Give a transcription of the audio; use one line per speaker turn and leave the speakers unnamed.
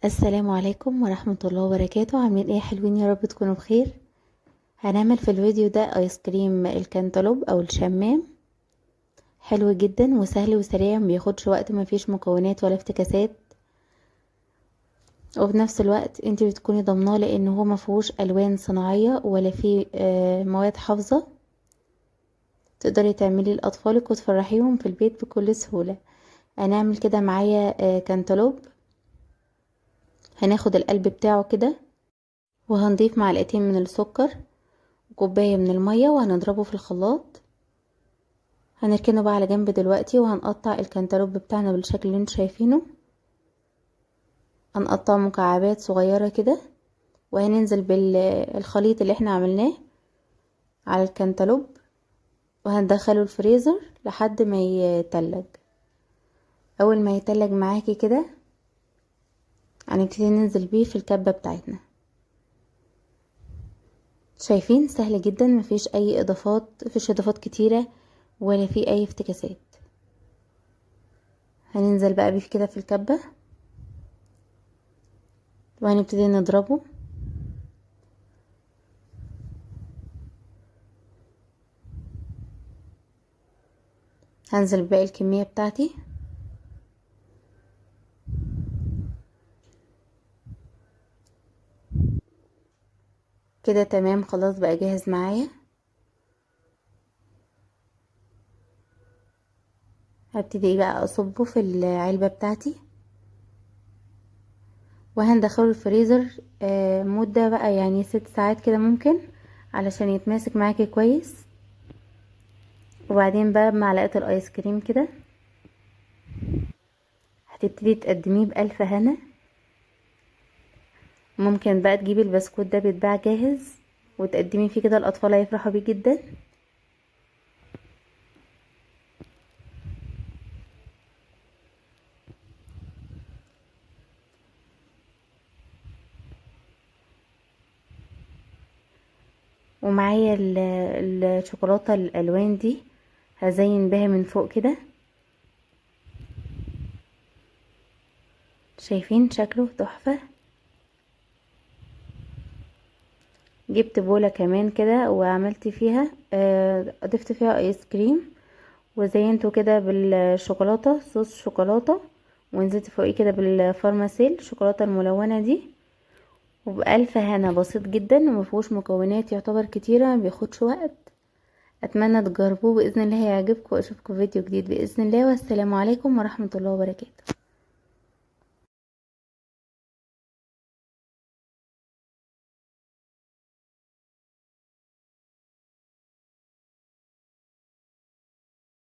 السلام عليكم ورحمة الله وبركاته. عاملين ايه حلوين؟ يا رب تكونوا بخير. هنعمل في الفيديو ده ايس كريم الكنتالوب او الشمام، حلو جدا وسهل وسريع، مبياخدش وقت، مفيش مكونات ولا افتكاسات، وفي نفس الوقت انت بتكوني ضامناه لان هو مفيهوش الوان صناعية ولا فيه مواد حافظة. تقدري تعملي لاطفالك وتفرحيهم في البيت بكل سهولة. هنعمل كده معايا كنتالوب، هناخد القلب بتاعه كده وهنضيف معلقتين من السكر وكوباية من المية وهنضربه في الخلاط. هنركنه بقى على جنب دلوقتي، وهنقطع الكنتالوب بتاعنا بالشكل اللي انتوا شايفينه. هنقطعه مكعبات صغيرة كده، وهننزل بالخليط اللي احنا عملناه على الكنتالوب، وهندخله الفريزر لحد ما يتلج. اول ما يتلج معاكي كده هنبتدي ننزل بيه في الكبة بتاعتنا. شايفين سهل جدا، مفيش اي اضافات، مفيش اضافات كتيرة ولا في اي افتكاسات. هننزل بقى بيه كده في الكبة وهنبتدي نضربه. هنزل باقي الكمية بتاعتي. كده تمام، خلاص بقى جاهز معايا. هبتدي بقى اصبه في العلبة بتاعتي وهندخله الفريزر مدة بقى 6 ساعات كده ممكن، علشان يتماسك معاكي كويس. وبعدين بقى بمعلقة الايس كريم كده هتبتدي تقدميه بألف هنا. ممكن بقى تجيبي البسكوت ده بيتباع جاهز وتقدمي فيه كده، الأطفال هيفرحوا بيه جدا. ومعايا الشوكولاتة الألوان دي هزين بها من فوق كده. شايفين شكله تحفة. جبت بولة كمان كده وعملت فيها، ضفت فيها ايس كريم وزينته كده بالشوكولاتة، صوص شوكولاتة، ونزلت فوقيه كده بالفارماسيل الشوكولاتة الملونة دي. وبألف هنا. بسيط جدا ومفيهوش مكونات يعتبر كتيرة، ما بياخدش وقت. اتمنى تجربوه باذن الله هيعجبكم، واشوفكم في فيديو جديد باذن الله. والسلام عليكم ورحمة الله وبركاته.